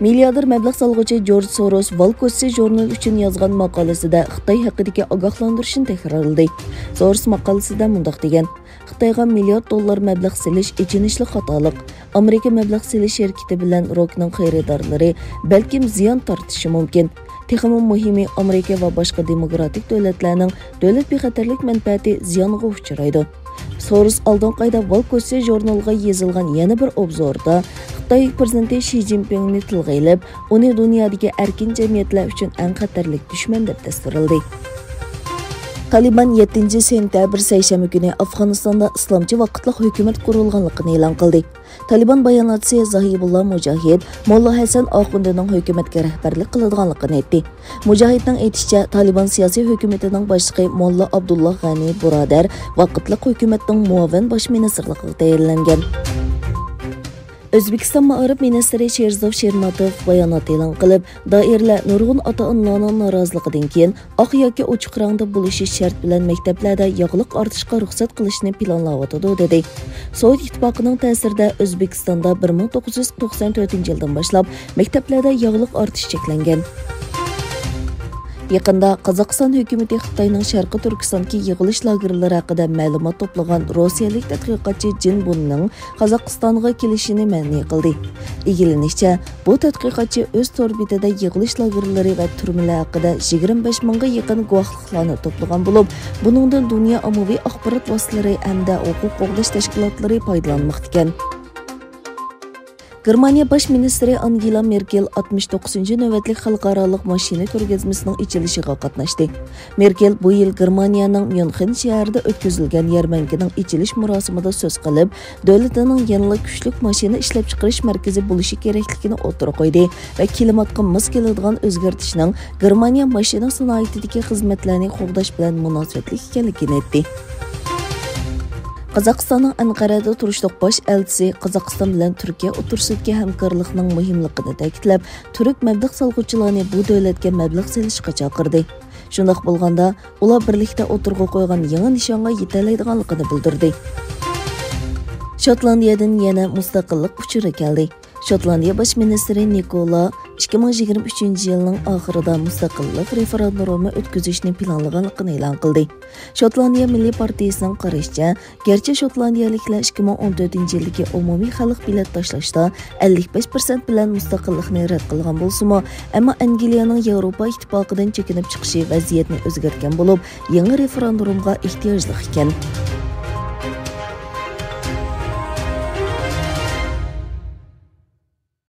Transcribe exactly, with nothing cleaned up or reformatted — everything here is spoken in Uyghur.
مىلياردېر مەبلەغ سالغۇچى جورج سوروس ۋال كوسسى ژۇرنىلى ئۈچۈن يازغان ماقالىسىدە خىتاي ھەققىدىكى ئاگاھلاندۇرۇشنى تەكرارلىدى. سوروس ماقالىسىدە مۇنداق دېگەن: خىتايغا مىليارد دوللار مەبلەغ سېلىش ئېچىنىشلىق خاتالىق. ئامېرىكا مەبلەغ سېلىش شىركىتى بىلەن روكنىڭ خېرىدارلىرى بەلكىم زىيان تارتىشى مۇمكىن. تېخىمۇ مۇھىمى، ئامېرىكا ۋە باشقا دېموكراتىك دۆلەتلەرنىڭ دۆلەت بىخەتەرلىك مەنپەئەتى زىيانغا ئۇچرايدۇ. سورۇس ئالدىنقى ئايدا ۋال كوسسى ژۇرنىلىغا يېزىلغان يەنە بىر ئوبزوردا خىتاي پىرېزىدېنتى شى جىنپىڭنى تىلغا ئېلىپ، ئۇنى دۇنيادىكى ئەركىن جەمئىيەتلەر ئۈچۈن ئەڭ خەتەرلىك دۈشمەن دەپ تەسۋىرلىدى. تالىبان يەتتىنچى سېنتەبىر سەيشەنبە كۈنى ئافغانىستاندا ئىسلامچى ۋاقىتلىق ھۆكۈمەت قۇرۇلغانلىقىنى ئېلان قىلدى. تالىبان باياناتچىسى زاھىبۇللا مۇجاھىد موللا ھەسەن ئاخۇندىنىڭ ھۆكۈمەتكە رەھبەرلىك قىلىدىغانلىقىنى ئېيتتى. مۇجاھىدنىڭ ئېيتىشىچە، تالىبان سىياسىي ھۆكۈمىتىنىڭ باشلىقى موللا ئابدۇللا غەنى بۇرادەر ۋاقىتلىق ھۆكۈمەتنىڭ مۇئاۋىن باش مىنىستىرلىقىغا تەيىنلەنگەن. ئۆزبېكىستان مائارىپ مىنىستىرى شېرزوف شېرماتوف بايانات ئېلان قىلىپ، دائىرىلەر نۇرغۇن ئاتا-ئانىلارنىڭ نارازىلىقىدىن كېيىن ئاق ياكى ئوچۇق رەڭدە بولۇشى شەرت بىلەن مەكتەپلەردە ياغلىق ئارتىشقا رۇخسەت قىلىشنى پىلانلاۋاتىدۇ، دېدى. سوۋېت ئىتتىپاقىنىڭ تەسىرىدە ئۆزبېكىستاندا بىر مىڭ توققۇز يۈز توقسان تۆتىنچى يىلدىن باشلاپ مەكتەپلەردە ياغلىق ئارتىش چەكلەنگەن. يېقىندا قازاقىستان ھۆكۈمىتى خىتاينىڭ شەرقىي تۈركىستاندىكى يىغىلىش لاگېرلىرى ھەققىدە مەلۇمات توپلىغان روسىيەلىك تەتقىقاتچى جىن بۇننىڭ قازاقىستانغا كېلىشىنى مەنئى قىلدى. ئىگىلىنىشىچە، بۇ تەتقىقاتچى ئۆز تور بېتىدە يىغىلىش لاگېرلىرى ۋە تۈرمىلەر ھەققىدە يىگىرمە بەش مىڭغا يېقىن گۇۋاھلىقلارنى توپلىغان بولۇپ، بۇنىڭدىن دۇنيا ئاممىۋى ئاخبارات ۋاسىتىلىرى ھەمدە ھوقۇق قوغداش تەشكىلاتلىرى پايدىلانماقتىكەن. گېرمانىيە باش مىنىستىرى ئانگېلا مېركېل ئاتمىش توققۇزىنچى نۆۋەتلىك خەلقئارالىق ماشىنا كۆرگەزمىسىنىڭ ئېچىلىشىغا قاتناشتى. مېركېل بۇ يىل گېرمانىيەنىڭ ميۇنخېن شەھىرىدە ئۆتكۈزۈلگەن يەرمەنكىنىڭ ئېچىلىش مۇراسىمىدا سۆز قىلىپ، دۆلىتىنىڭ يەنىلا كۈچلۈك ماشىنا ئىشلەپچىقىرىش مەركىزى بولۇشى كېرەكلىكىنى ئوتتۇرىغا قويدى ۋە كىلىماتقا ماس كېلىدىغان ئۆزگەرتىشنىڭ گېرمانىيە ماشىنا سانائىتىدىكى خىزمەتلەرنى قوغداش بىلەن مۇناسىۋەتلىك ئىكەنلىكىنى ئېيتتى. قازاقىستاننىڭ ئەنقەرەدە تۇرۇشلۇق باش ئەلچىسى قازاقىستان بىلەن تۈركىيە ئوتتۇرىسىدىكى ھەمكارلىقنىڭ مۇھىملىقىنى تەكىتلەپ، تۈرك مەبلەغ سالغۇچىلارنى بۇ دۆلەتكە مەبلەغ سېلىشقا چاقىردى. شۇنداق بولغاندا، ئۇلار بىرلىكتە ئوتتۇرىغا قويغان يېڭى نىشانغا يېتەلەيدىغانلىقىنى بىلدۈردى. شوتلاندىيەدىن يەنە مۇستەقىللىق ئۇچۇرى كەلدى. شوتلاندىيە باش مىنىستىرى نىكولا ئىككى مىڭ يىگىرمە ئۈچىنچى يىلنىڭ ئاخىرىدا مۇستەقىللىق رېفېراندۇمى ئۆتكۈزۈشنى پىلانلىغانلىقىنى ئېلان قىلدى. شوتلاندىيە مىللىي پارتىيىسىنىڭ قارىشىچە، گەرچە شوتلاندىيەلىكلەر ئىككى مىڭ ئون تۆتىنچى يىلدىكى ئومۇمىي خەلق بېلەت تاشلاشتا ئەللىك بەش پىرسەنت بىلەن مۇستەقىللىقنى رەت قىلغان بولسىمۇ، ئەمما ئەنگلىيەنىڭ ياۋروپا ئىتتىپاقىدىن چېكىنىپ چىقىشى ۋەزىيەتنى ئۆزگەرتكەن بولۇپ، يېڭى رېفېراندۇمغا ئېھتىياجلىق ئىكەن.